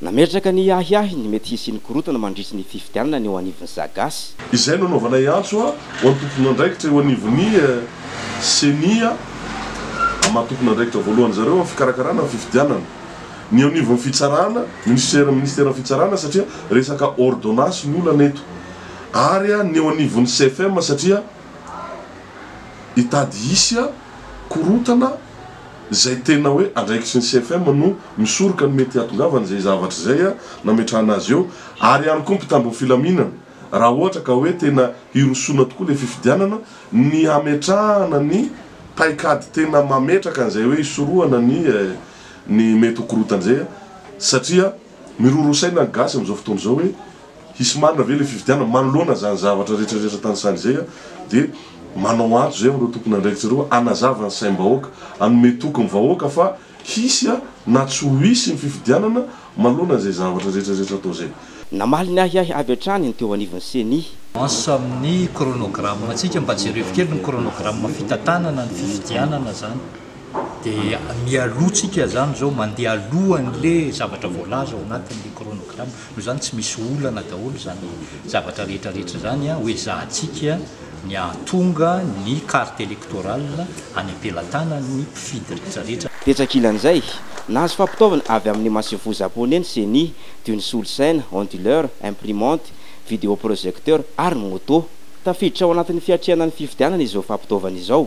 Nametraka ny ahiahiny mety hisian'ny korontana mandritry ny fifidianana ny eo anivon'ny Sagasy. Izay no anaovanay antso ho an'ny tompon'andraikitra eo anivon'ny Ceni amin'ny maha tompon'andraikitra voalohany zareo amin'ny fikarakarana ny fifidianana. Ny eo anivon'ny fitsarana, minisitera ministeran'ny fitsarana satria resaka ordonnance ny olana eto. Ary ny eo anivon'ny CFM satria hitady hisy korontana izay tena hoe andraikitry ny CFM no misoroka ny mety hahatongavany izay zavatra izay nametrahana azy eo ary ihany koa mpitandro ny filaminana raha ohatra ka hoe tena hirosoana tokoa ilay fifidianana ny hametrahana ny paikady tena mametraka an'izay hoe hisorohana ny ny mety ho korontana izay satria miroroa saina ny gasy amin'izao fotoana izao hoe Hisy marina ve ilay fifidianana? Manoloana izany zavatra rehetra rehetra tanisaina izay dia manao antso izay amin'ireo tompon'andraikitra ireo hanazava ny saim-bahoaka, hanome toky ny vahoaka fa hisy na tsy ho hisy ny fifidianana manoloana izay zavatra rehetra rehetra atao izay. Namaly ny ahiahy avy hatrany ny teo anivon'ny Ceni. Avance amin'ny chronogramme-ntsika, mba jerevo kely ny chronogramme fitantanana ny fifidianana izany. Dia mialoha tsika izany izao, mandeha alohan'le zavatra voalaza ao anatin'le chronogramme. Noho izany tsy misy olana daholo izany zavatra rehetra rehetra izany ho ezahantsika ny hahatonga ny carte électorale any am-pelatanan'ny mpifidy rehetra rehetra. Tetsy ankilan'izay, nahazo fampitaovana avy amin'ny masoivoho Japoney ny Ceni, toy ny solosaina, onduleur, imprimante, vidéoprojecteur ary ny moto. Tafiditra ao anatin'ny fiatrehana ny fifidianana izao fampitaovana izao.